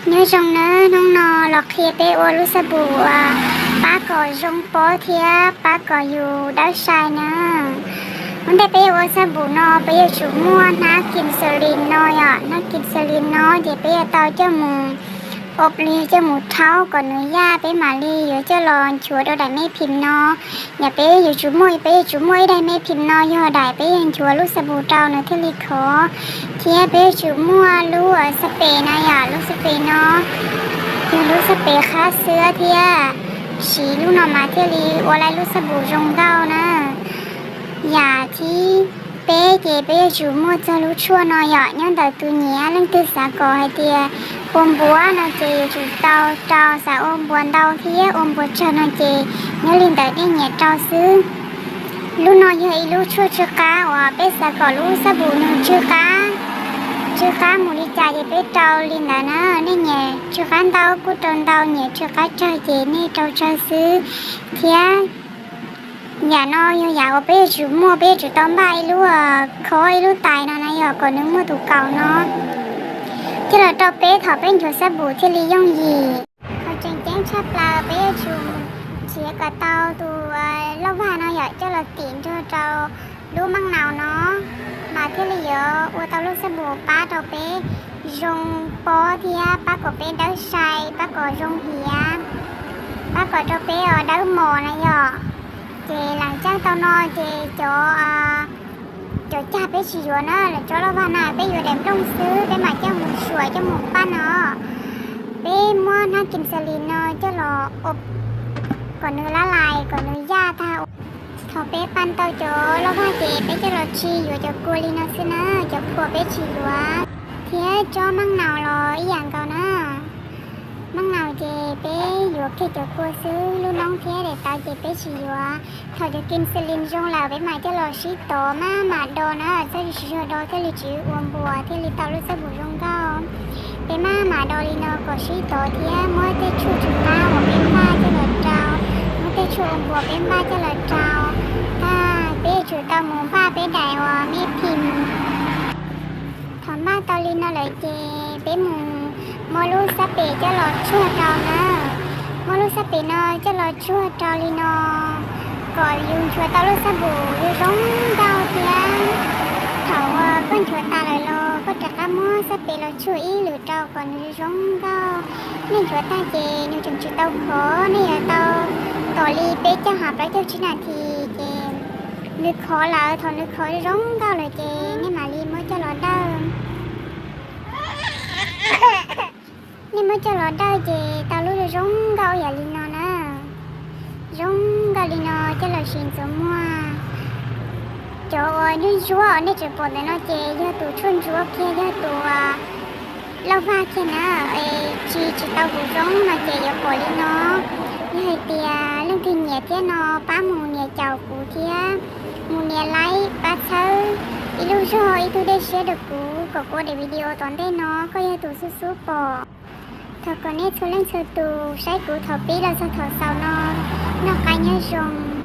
Nyob zoo nawb, hnub no los qhia peb ua lub xab npum uas pab kom zoo pob thiab pab kom yus dawb sai na. Ua ntej peb yuav ua xab npum no peb yuav tsum muaj hnab kim xas lis no yom, hnab kim xas lis no ces peb yuav tau coj mus ob li coj mus rhaub kom nws yaj, peb mam li yuav coj los nchuav rau daim me phim no. Yog peb yuav tsum muaj, peb yuav tsum muaj ib daim me phim no yog daim peb yuav nchuav lub xab npum rau nws thiaj li khov. Thiab peb yuav tsum muaj lub xab pem na yom, lub xab pem no yog lub xab pem qhab xwb thiab, siv lub no mas thiaj li ua lub xab npum zoo nkauj na. Yam thib peb ces peb yuav tsum muaj txog lub tshuaj no yom, nyob ntawm tus nyiam, leej twg xav kom hais tias ua npuas no ces yuav tsum tau rau, xav ua npuas ntau thiab ua npuas tsawg no ces nyob li ntawm nej nyiam rau xwb. Lub no yog ib lub tshuaj tsw qab uas peb xav kom lub xab npum nws tsw qab, tsw qab mus li cas ces peb rau li ntawd na. Nej nyiam tsw qab ntau kuj rau ntau, nyiam tsw qab tsawg ces nej rau tsawg xwb. Thiab yam no yog yam uas peb yuav tsum muaj, peb yuav tsum tau npaj ib lub, khob ib lub tais no na yog kom nws muaj tus kaus no coj los rau peb thaum peb nchuav xab npum thiaj li yooj yim. Qhov tseem ceeb tshaj plaws peb yuav tsum nrhiav kom tau tus lauj vag no yom coj los tim nrog rau lub maj naus no mas thiaj li yuav ua tau lub xab npum pab rau peb zoo pob thiab pab kom peb dawb sai, pab kom zoo hiav, pab kom rau peb dawb mos na yom. Ces lam txaj tau no ces cov cov cag peb tsis yuav na, lawv tsob lauj vag na peb yuav daim nplooj xwb, peb mam coj mus suam coj mus paj no. Peb muab hnab kim xas lis no coj los ua kom nws lab lais kom nws yaj tag. Thaum peb paj tau cov lauj vag ces peb coj los tsis yuav cov kua li no xwb na, cov kua peb tsis yuav. Thiab tsob maj naus los ib yam nkaus na. Maj naus ces peb yuav kiag cov kua xwb, lub noob thiab daim tawv ces peb tsis yuav. Thaum cov kim xas lis zoo lawm peb mam coj los sib tov maj mam do na, txhob tsis zog do thiaj li tsis ua npuas thiaj li tau lub xab npum zoo nkauj. Peb maj mam do li no kom sib tov thiab muab tej tshuaj tsw qab uas peb npaj coj los rau, muab tej tshuaj ua npuas peb npaj coj los rau. Tag peb yuav tsum tau mus npaj peb daim uas me phim. Thaum npaj tau li no lawm ces peb mus muab lub xab pem coj los tsuag rau na. Muab lub xab pem no coj los tsuag rau li no kom yus nchuav tau lub xab npum zoo nkauj thiab. Thaum uas koj nchuav tas lawm los koj rov qab muab xab pem los tsuag ib lwm rau kom nws zoo nkauj. Nej nchuav tag ces nws tseem tsis tau khov, nej yuav tau tos li peb caug hos plaub caug tsib nas this ces nws khov lawm. Thaum nws khov zoo nkauj lawm ces nej mam li muab coj los dawj. Nej muab coj los dawj ces tau lub zoo nkauj yam li no na. Zoo nkauj li no coj los siv ntxuav muag. Cov uas ntsuab ntsuab uas nej tseem pom ntawm no ces yog tus tshuaj ntsuab kiag, yog tus lauj vag kiag na. Es tsis, tsis tau huv zoo no ces yuav pom li no. Yog hais tias leej twg nyiam thiab no pab mus nias caum kuv thiab mus nias like pab txhawb ib lub zog ib tug dej siab rau kuv kom kuv ua daim video tom ntej no koj yog tus xub xub pom. Thov kom nej txhua leej txhua tus saib kuv thaum pib los txog thaum xaus no noj qab nyob zoo.